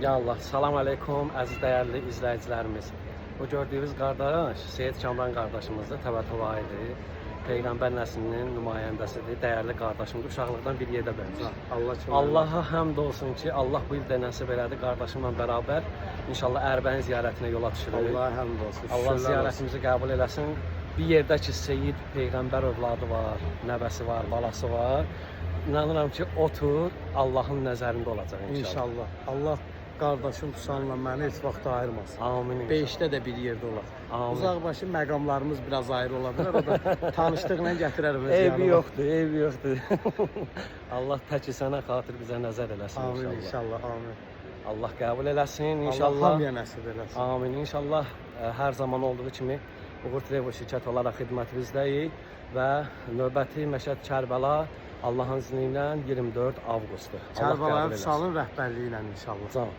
Ya Allah, salam aleykum əziz dəyərli izləyicilərimiz. Bu gördüyünüz qardaş Seyid Kamran qardaşımızdır, Təbətuvayıdır. Peyğəmbər nəslinin nümayəndəsidir, dəyərli qardaşımdır. Uşaqlıqdan bir yerdə böyümüşük. Allah kömək. Allaha həmd olsun ki, Allah bu il də nəsib elədi qardaşımla bərabər inşallah Ərbəin ziyarətinə yola düşürük. Allaha həmd olsun. Allah Şükürlər olsun. ziyarətimizi qəbul eləsin. Bir yerdə ki, Seyid Peyğəmbər övladı var, nəvəsi var, balası var. İnanıram ki, otur Allahın nəzərində olacaq inşallah. İnşallah. Allah qardaşım Tusanla məni heç vaxt ayırmasın. Amin. inşallah. Beşdə də bir yerdə olaq. Amin. Uzaqbaşı məqamlarımız biraz ayrı ola bilər. O da tanışdıqla gətirər öz Eybi yanıma. yoxdur, eybi yoxdur. Allah təki sənə xatir bizə nəzər eləsin Amin inşallah. inşallah. Amin. Allah qəbul eləsin İnşallah. inşallah. Allah hamıya nəsib eləsin. Amin. İnşallah hər zaman olduğu kimi Uğur Travel şirkəti olaraq xidmətinizdəyik və növbəti Məşəd Kərbəla Allahın izni ilə 24 avqustdur. Allah qəbul Kərbəlayı eləsin. Vüsalın rəhbərliyi ilə inşallah. Can.